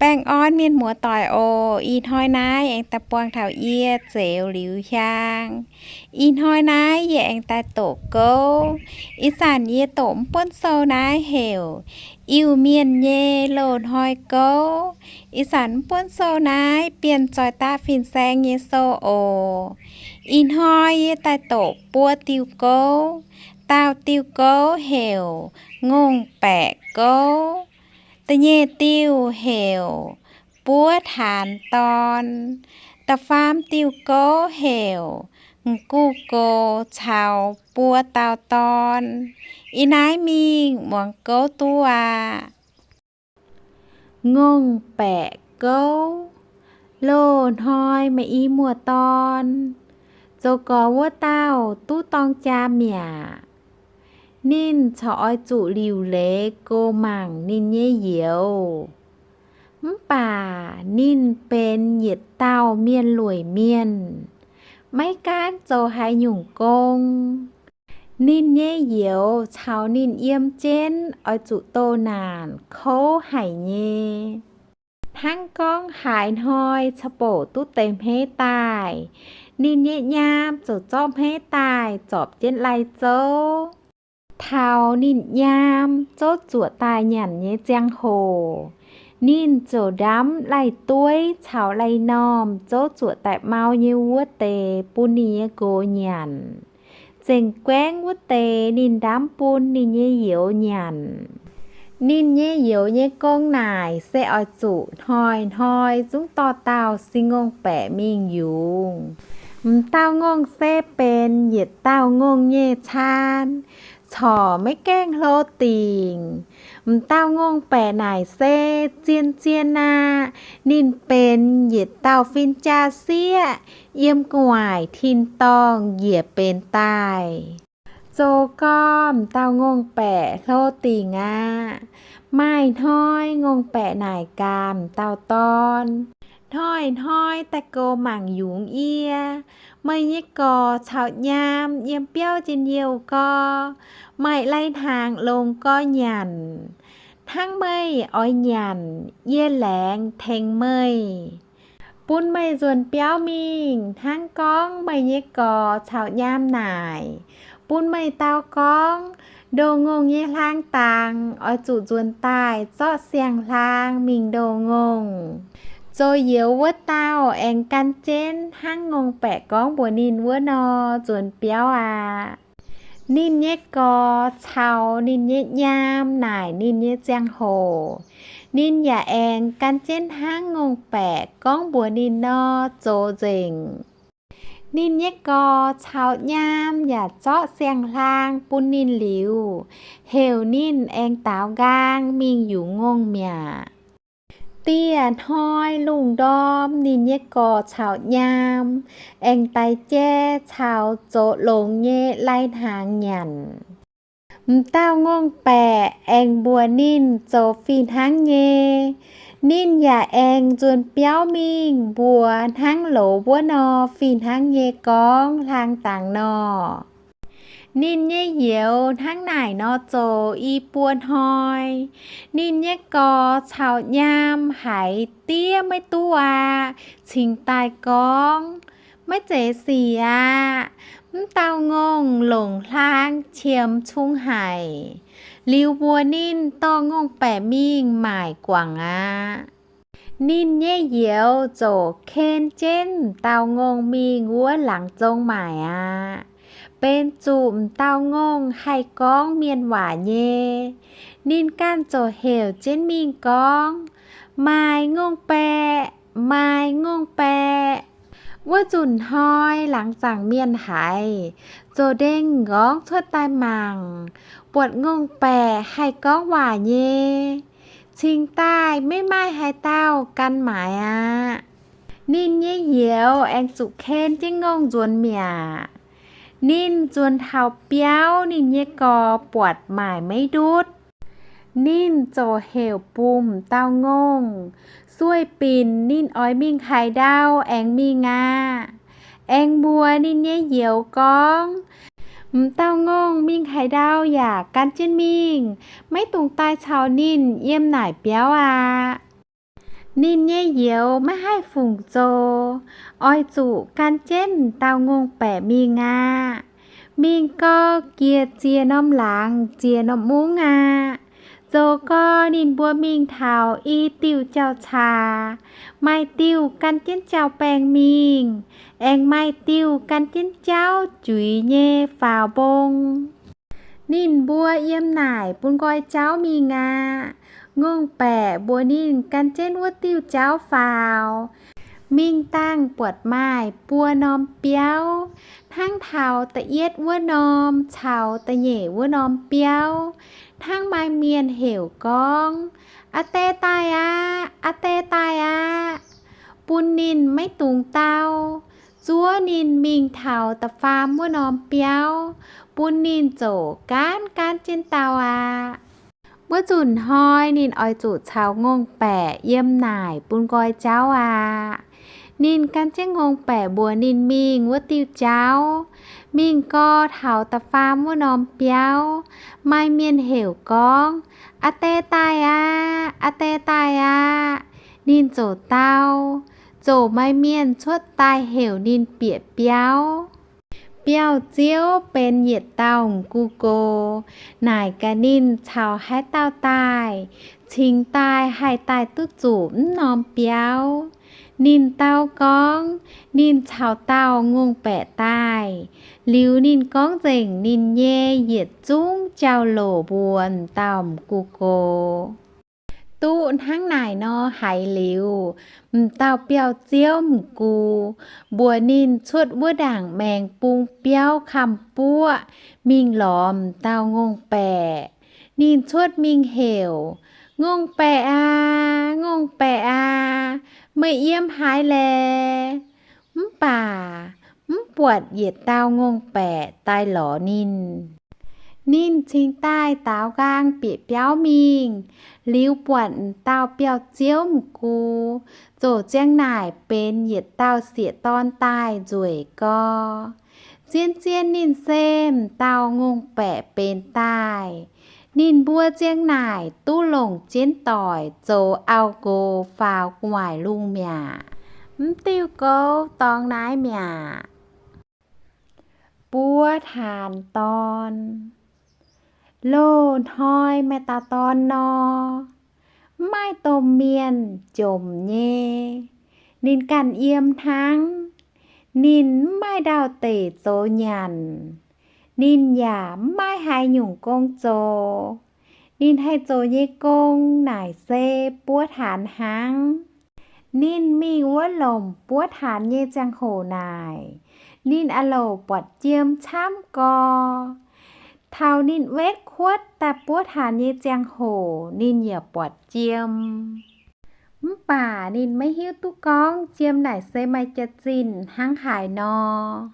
Baengh orn mienh muoz-doic oc. Ih hnoi naaiv aengx daaih buangh taux yie Zeux Liuz Hiaang. Ih hnoi naaiv yie aengx daaih doqc gouv. Ih zanc yie doqc mv buonv sou naaiv heuc Iu-Mienh nyei Loz-Hnoi Gouv. Ih zanc mv buonv sou naaiv bienh zoih daaih fin-saeng nyei sou oc. Ih hnoi yie daaih doqc buo diuh gouv. Dauh diuh gouv heuc Ngongh Baeqc Gouv. Da'nyeic diuh heuc Buov Taanx Dorn. Da'faam diuh gouv heuc M'Guh Gox caux Buo Dauh Dorn. Ih naaiv mingh muangx gouv duqv aqv. Ngongh Baeqc Gouv. Loz-hnoi maaih i muoz-dorn, zoux gorx wuov dauh duqv dorng jaa mi'aqv. Ninh corc oix zuqc liuc leiz goux mangc ninh nyei youz. Mv baac ninh benx yietc dauh mienh lueic mienh, maiv gaanv zoux haaix nyungc gong. Ninh nyei youz caux ninh yiem jienv oix zuqc doh naanc kouv haic nyei. Hnangv gorngv haaix hnoi ca'bouc duqv deix hmeiv daaih, ninh nyei nyaam ziouc zorqv hmeiv daaih zorpc jienv lai-zouv. Taux ninh nyaam zouv zuoqc daaih nyanc nyei ziangh hoc, ninh ziouc ndamv lai-dueiv caux lai-normh zouv zuoqc daaih mau nyei wuov deix bun ninh nyei nqox nyanc. Zengc guaengv wuov deix ninh ndamv bun ninh nyei youz nyanc. Ninh nyei youz nyei gong naaic se oix zuqc hnoi-hnoi zungv dorh dauh sin ngongh baeqc mingh yungz. M'dauh ngongh se benx yietc dauh ngongh nyei caan, corc maiv gaengh hlo dingc. M'dauh ngongh baeqc naaic se zien-zien aqv. Ninh benx yietc dauh fin-jaa-sieqv, yiem gu'nguaaic tin-dorngh njiec benx daaih. Zoux gorx m'dauh ngongh baeqc hlo dingc aqv. Maaih hnoi ngongh baeqc naaic gaax m'dauh dorn, hnoi-hnoi daaih goux mangc yungz yie. Meih nyei gorx caux nyaam yiem biauv njien-youh gorx, maaih lai-hnaangx longx gorx nyanc. Hnangv meih oix nyanc, yie laengz tengx meih, bun meih nzuonx biauv mingh. Hnangv gorngv meih nyei gorx caux nyaam naaic, bun meih dau gorngv, ndoh ngongh nyei hlang dangx oix zuqc nzuonx daaih zorqv siang-hlang mingh ndoh ngongh. Zoux youz wuov dauh aengx gan jienv hnangv ngongh baeqc gorngv mbuox ninh wuov nor nzuonx biauv aqv. Ninh nyei gorx caux ninh nyei nyaam naaic ninh nyei ziangh hoc, ninh yaac aengx gan jienv hnangv ngongh baeqc gorngv mbuox ninh nor zoux nzengc. Ninh nyei gorx caux nyaam yaac zorqv siang-hlang bun ninh liuz, heuc ninh aengx daaux nqaang mingh yungz ngongh mi'aqv. Dieh hnoi lungh ndorm ninh nyei gorx caux nyaam aengx daix jai caux zoux longx nyei lai-hnaangx nyanc. M'dauh ngongh baeqc aengx mbuox ninh zoux fih hnangv nyei. Ninh yaac aengx nzuonx biauv mingh mbuox hnangv loz wuov nor fih hnangv nyei gorngv hlang dangx nor. Ninh nyei youz hnangv naaic nor zoux i buo hnoi. Ninh nyei gorx caux nyaam haiz diev maiv duqv aqv, cingx daaih gorngv, maiv zeiz sic aqv. Mv dauh ngongh longc hlang qiemx cung haic. Liuz mbuox ninh dorh ngongh baeqc mingh maaic guangc aqv. Ninh nyei youz ziouc ken jienv m'dauh ngongh mingh wuov laangz zong maaic aqv. Benx zuqc m'dauh ngongh haih gorngv mienh waac nyei. Ninh ganh ziouc heuc jienv mingh gorngv, maaih ngongh baeqc, maaih ngongh baeqc. Wuov nzunc hnoi laangz zaangc mienh haiz, ziouc ndengh nqorngv cuotv daaih mangc, buatc ngongh baeqc haih gorngv waac nyei. Cingx daaih maiv maaih haaix dauh gan maaiz aqv. Ninh nyei youz aengx zuqc ken jienv ngongh nzuonx mi'aqv. Ninh nzuonx taux biauv, ninh nyei gorx buatc maaic maiv ndutv. Ninh ziouc heuc bun m'dauh ngongh, sueih binc ninh oix mingh haaix ndau aengx mingh aqv. Aengx mbuox ninh nyei youz gorngv, m'dauh ngongh mingh haaix ndau yaac gan jienv mingh, maiv dungx daaih caux ninh yiem naaic biauv aqv. Ninh nyei youz maiv haih fungc zoux, oix zuqc gan jienv m'dauh ngongh baeqc mingh aqv. Mingh gau, gieh ziex norm laangz ziex norm mungv aqv. Zoux gau ninh mbuo mingh taux i diuh jauv-caax, maaih diuh gan jienv jauv-baengh mingh, aengx maaih diuh gan jienv jauv juiz nyei faaux mbong. Ninh mbuo yiem naaic bun nqoi jauv mingh aqv. Ngongh baeqc mbuox ninh gan jienv wuov diuh jauv faaux. Mingh dangh buatc maaih buo norm biauv, hnangv taux da'yietv wuov norm caux da'nyeic wuov norm biauv, hnangv maaih mienh heuc gorngv, Aa Die daaih aqv! Aa Die daaih aqv! Bun ninh maiv dungx dau. Zuov ninh mingh taux da'faam wuov norm biauv, bun ninh ziouc gaanv gaanv jienv dau aqv. Wuov nzunc hnoi ninh oix zuqc caux ngongh baeqc yiem naaic bun nqoi jauv aqv. Ninh gan jienv ngongh baeqc mbuox ninh mingh wuov diuh jauv. Mingh gau taux da'faam wuov norm biauv, maaih mienh heuc gorngv, Aa Die daaih aqv! Aa Die daaih aqv! Ninh ziouc dau. Ziouc maaih mienh cuotv daaih heuc ninh bieqc biauv. Biauv-ziouv benx yietc dauh m'gux gox, naaic gaax ninh caux haaix dauh daaih, cingx daaih haih daaih duqv zuqc mv norm biauv. Ninh dau gorngv ninh caux dauh ngongh baeqc daaih. Liuz ninh gorngv nzengc ninh nyei yietc zungv jauv-louc mbuox m'dauh m'gux gox. Duqv hnangv naaic nor haiz liuz, m'dauh biauv-ziouv m'gux mbuox ninh cuotv wuov ndaangc maengx bung biauv kamv-buoqv mingh lorz m'dauh ngongh baeqc. Ninh cuotv mingh heuc, Ngongh baeqc aac, ngongh baeqc aac, meih yiem haaix laeh? Mv baac mv buatc yietc dauh ngongh baeqc daaih lorz ninh. Ninh cingx daaih daaux nqaang bieqc biauv mingh, liuz buatc m'dauh biauv-ziouv m'gux ziouc ziang naaic benx yietc dauh sieqv-dorn daaih nzueic gau. Zien-zien ninh se m'dauh ngongh baeqc benx daaih. Ninh mbuo ziang naaic duqv longc jienv doic zoux auv-nqox faaux gu'nguaaic lungh mi'aqv. Mv diuh goux dorngx naaiv mi'aqv. Buov Taanx Dorn. Loz-hnoi maaih dauh dorn nor, mv maaih domh mienh jomc nyei. Ninh ganh yiem hnangv. Ninh mv maaih ndau-deic zoux nyanc. Ninh yaac mv maaih haaix nyungc gong zoux. Ninh haih zoux nyei gong naaic se buov taanx hnangv. Ninh mingh wuov lomc buov taanx nyei ziangh hoc naaic, ninh aah loc buatc jiem camv gau. Taux ninh wetv kuotv daaih buov taanx nyei ziangh hoc, ninh yaac buatc jiem. Mv baac ninh maiv hiuv duqv gorngv jiem naaic se maaih jaax-zinh hnangv haaix nor.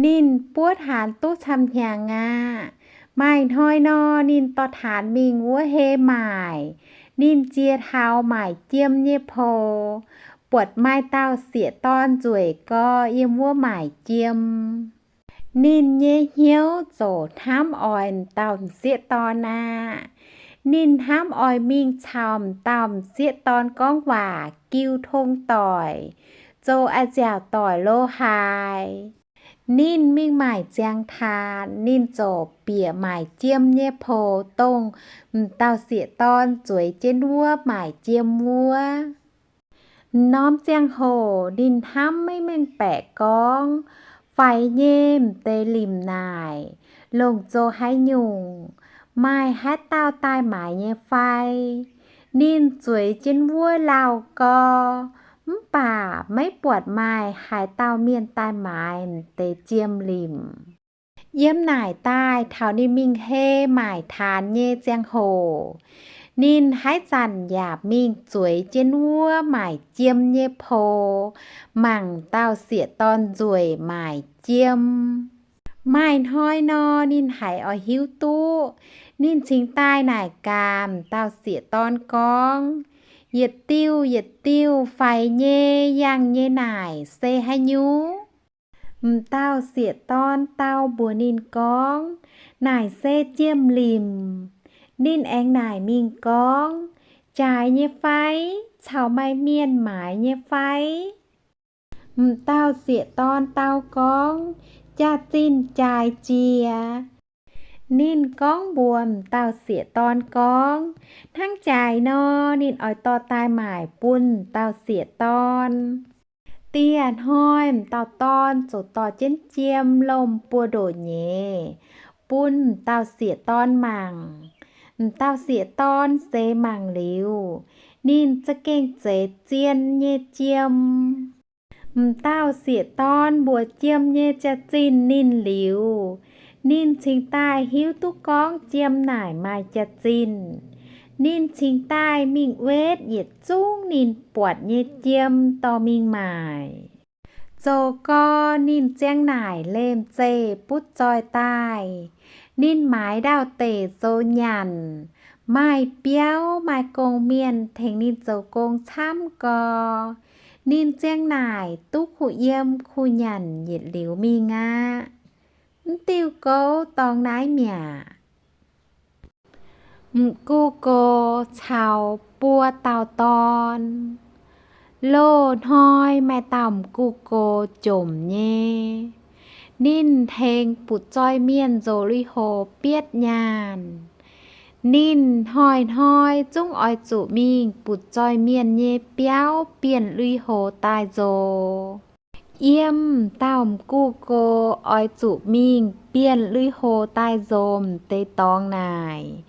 Ninh buov taanx duqv camv-hnyangx aqv. Maaih hnoi nor, ninh dorh taanx mingh wuov hei maaic. Ninh jiex taux maaic jiem nyei poux, buatc maaih dauh sieqv-dorn nzueic gau yiem wuov maaic jiem. Ninh nyei hnyouv ziouc hnamv oix dauh m'sieqv dorn aqv. Ninh hnamv oix mingh caux dauh m'sieqv dorn gorngv waac, giu tong doic, zoux a'nziaauc doic lo haaix. Ninh mingh maaic ziangx taanx, ninh ziouc bieqc maaic jiem nyei poux, dongh m'dauh sieqv-dorn zueiz jienv wuov maaic jiem wuov. M'norm ziangh hoc ninh hnamv maiv mengh baeqc gorngv, faix nyei m'deix limc naaic longc zoux haaix nyungc, maaih haaix dauh daaih maaiz nyei fai. Ninh zueiz jienv wuov lauh gau, mv baac maiv buatc maaih haaix dauh mienh daaih maaiz m'deix jiem limc. Yiem naaic daaih taux ninh mingh hei maaic taanx nyei ziangh hoc, ninh haaix zanc yaac mingh zueiz jienv wuov maaic jiem nyei poux, mangc dauh sieqv-dorn nzueic maaic jiem. Maaih hnoi nor, ninh haiz oix hiuv duqv. Ninh cingx daaih naaic gaax m'dauh sieqv-dorn gorngv, Yietc diuh yietc diuh faix nyei yangh nyei naaic se haaix nyungc? M'dauh sieqv-dorn dau mbuox ninh gorngv, Naaic se jiem limc. Ninh aengx naaic mingh gorngv, jaaix nyei fai, caux maaih mienh maaiz nyei fai? M'dauh sieqv-dorn dau gorngv, Jaax-zinh jaaix jiex. Ninh gorngv mbuox m'dauh sieqv-dorn gorngv, hnangv jaaix nor ninh oix dorh daaih maaic bun m'dauh sieqv-dorn. Dieh hnoi m'dauh dorn ziouc dorh jienv jiem lomh buoz-ndoqv nyeic bun m'dauh sieqv-dorn mangc. M'dauh sieqv-dorn seix mangc liuz, ninh za'gengh zeix zien nyei jiem. M'dauh sieqv-dorn mbuox jiem nyei jaax-zinh ninh liuz, ninh cingx daaih hiuv duqv gorngv jiem naaic maaih jaax-zinh. Ninh cingx daaih mingh wetv yietc zungv ninh buatc nyei jiem dorh mingh maaic. Zoux gau ninh ziang naaic lemh zeih butv zoih daaih. Ninh maaiz ndau-deic zoux nyanc, maaih biauv maaih gong-mienh tengx ninh zoux gong camv gau, ninh ziang naaic duqv kuh yiem kuh nyanc yietc liuz mingh aqv. Mv diuh gouv dorngx naaiv mi'aqv. M'gux gox caux buo dauh dorn. Loz-hnoi maaih dauh m'gux gox jomc nyei. Ninh tengx butc-zoih mienh nzoc lui-houx bietv nyaanh. Ninh hnoi-hnoi zungv oix zuqc mingh butc-zoih mienh nyei biauv bienh lui-houx daaih nzoc. Yiem m'dauh m'gux gox oix zuqc mingh bienh lui-houx daaih nzoc m'deix dorngx naaic,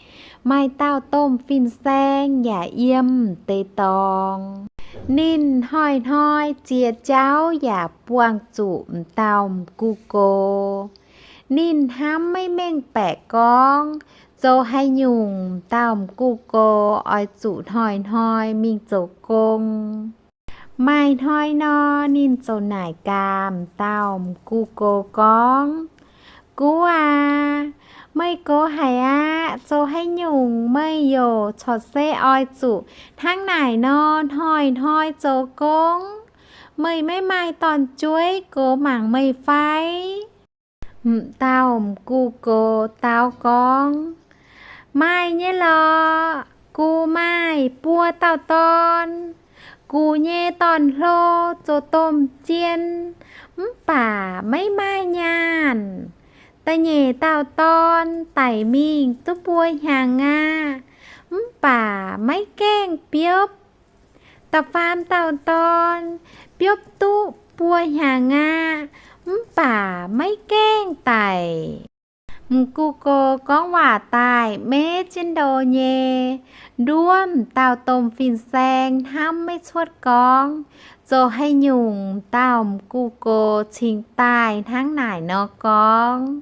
maaih dauh domh fin-saeng yaac yiem m'deix dorngx. Ninh hnoi-hnoi ziex jauv yaac buangh zuqc m'dauh m'gux gox. Ninh hnamv maiv mengh baeqc gorngv zoux haaix nyungc m'dauh m'gux gox oix zuqc hnoi-hnoi mingh zoux gong. Maaih hnoi nor, ninh ziouc naaic gaax m'dauh m'gux gox gorngv, Gux aac, meih gox haic aqv. Zoux haaix nyungc meih youc corc se oix zuqc hnangv naaic nor hnoi-hnoi zoux gong? Meih maiv maaih dorn-jueiv goux mangc meih fai? M'dauh m'gux gox dau gorngv, Maaih nyei lorqc. Gux maaih buo dauh dorn. Gux nyei dorn-hlo zoux domh jien, mv baac maiv maaih nyaanh. Da'nyeic dauh dorn daic mingh duqv buo hnyangx aqv, mv baac maiv gaengh biopv. Da'faam dauh dorn biopv duqv buo hnyangx aqv, mv baac maiv gaengh daic. M'gux gox gorngv waac daaih maiv jienv ndo nyei, nduov m'dauh domh fin-saeng hnamv maiv cuotv gorngv zoux haaix nyungc m'dauh m'gux gox cingx daaih hnangv naaic nor gorngv.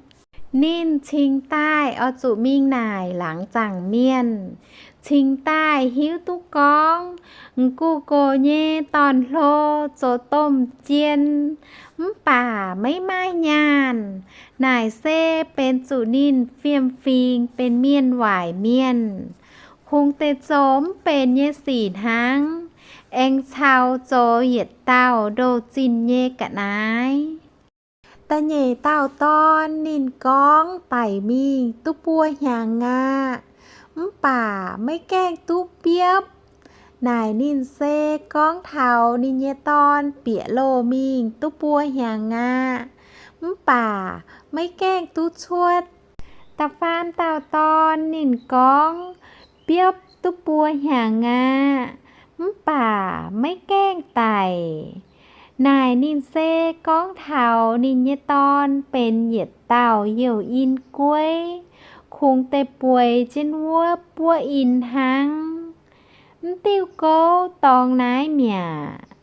Ninh cingx daaih oix zuqc mingh naaic laangz zaangc mienh, cingx daaih hiuv duqv gorngv m'gux gox nyei dorn-hlo zoux domh jien, mv baac maiv maaih nyaanh. Naaic se benx zuqc ninh fiem-fingx benx mienh waaic mienh, kungx deix zoux mv benx nyei sic hnangv, aengx caux zoux yietc dauh ndoh zinh nyei ga'naaiv. Da'nyeic dauh dorn ninh gorngv daic mingh duqv buo hnyangx aqv, mv baac maiv gaengh duqv biopv. Naaic ninh se gorngv taux ninh nyei dorn bieqc loh mingh duqv buo hnyangx aqv, mv baac maiv gaengh duqv cuotv. Da'faam dauh dorn ninh gorngv biopv duqv buo hnyangx aqv, mv baac maiv gaengh daic. Naaic ninh se gorngv taux ninh nyei dorn benx yietc dauh youh in gueiv, kungx deix bueix jienv wuov buov in hnangv. Mv diuh gouv dorngx naaiv mi'aqv.